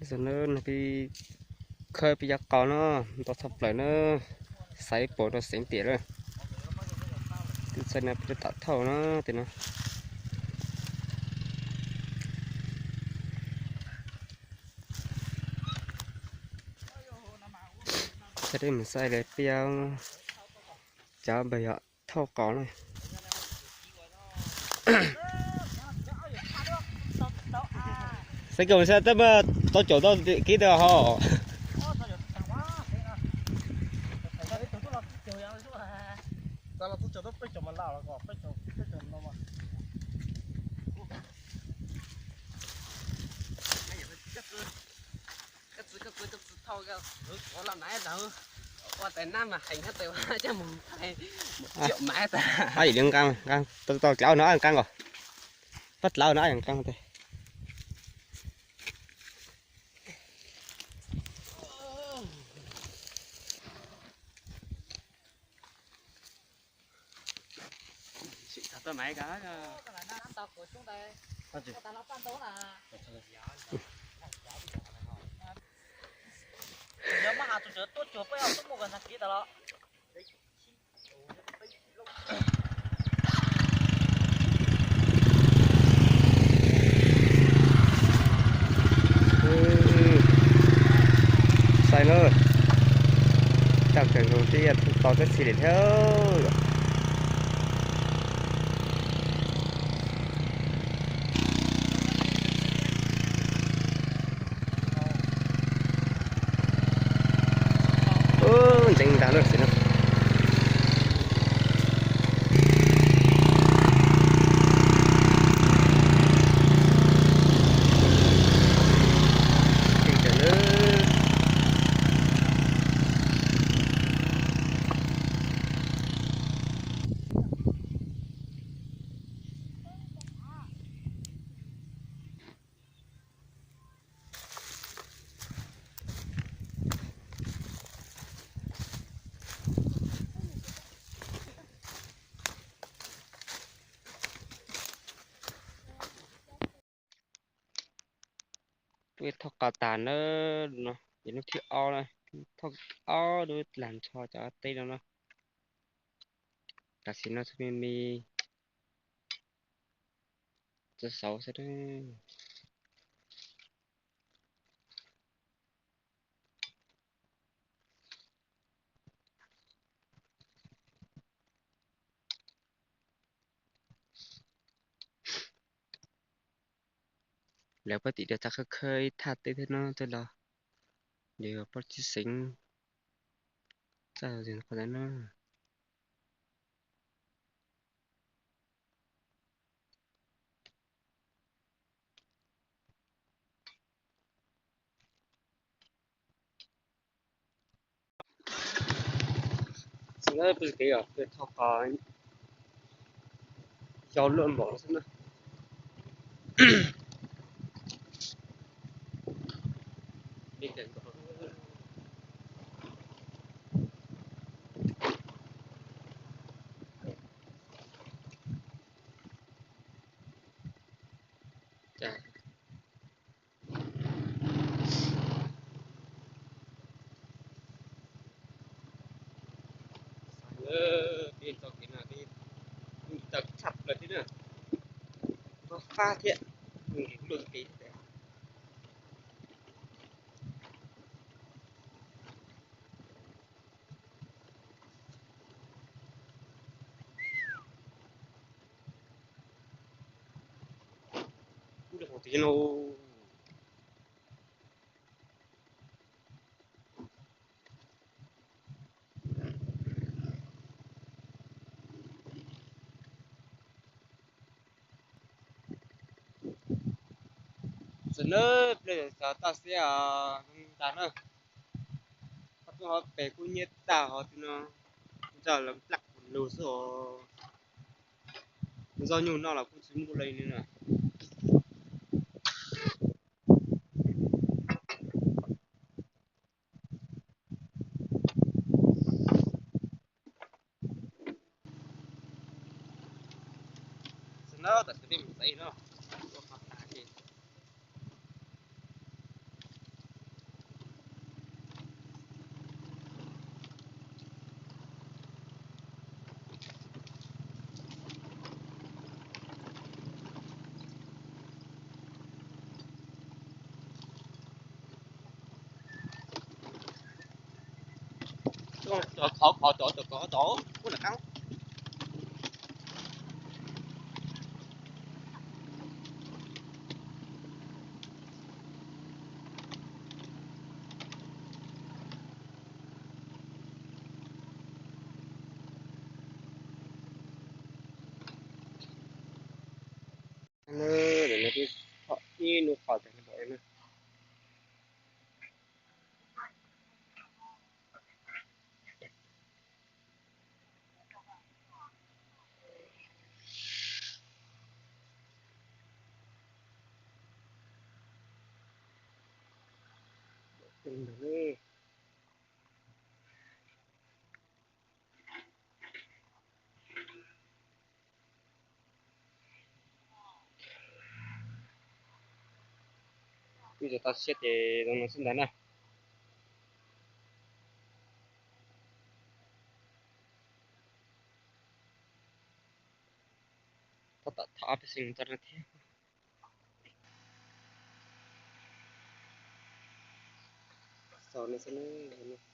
Tam no peb khawb peb cov qau no, ntau tshaj plaws na, xaiv pom rau xeev tiam lawm. Twb txhais no peb rau tam thauj no tej no. Txhais dej mus xaiv lawm peb cov npawg yog thauj qau na. Xaiv kom xaiv tab tau caum tau kib tau ho. Ab, yim li nqaa, nqaa tau dlauv no nqaa ko. Pab dlauv no nqaa. Xaiv na, coj kawg nkaus thiab, tau tib txhij li thiab. Ntxeev ntag lawm xwb na. Peb thauj qau tas na, no yog hnub thib ob na, thauj ob hnub lag nrho cov teb no na. Tam sim no txhua me me txawv xauv xwb. Lawv pab tim diav txav khawb khawb ib thaj teb thiab no tej los, lawv pab tsis xeev txaj qhov ntawd na. Xwb na, peb kev os, peb thauj qau yau luaj npaum xwb na. Peb txoj kev no peb txawv tshaj plaws thiab na, fab fab thiab, luaj kev thiab. Kuv rau hauv tid no. Xwb na, pliag xav toj siab os, ntag na. Qhov twg ho pem kuj nyiab tag, ho twg no nrog lawv nplaj kuv lug xwb os. Zoj nyuj noj los kuj tsis muaj li na. Xwb na, tam sim no mus xaiv no, ua qhov tas ces Tau qhov qhov tau tau qhov tau ua lawm qab. Ib hnub qhov tag na. Wb tau siab ces zoo no xwb ntag na. Tab tom thov ob peb xees tso no thiab. Xaus no xwb na.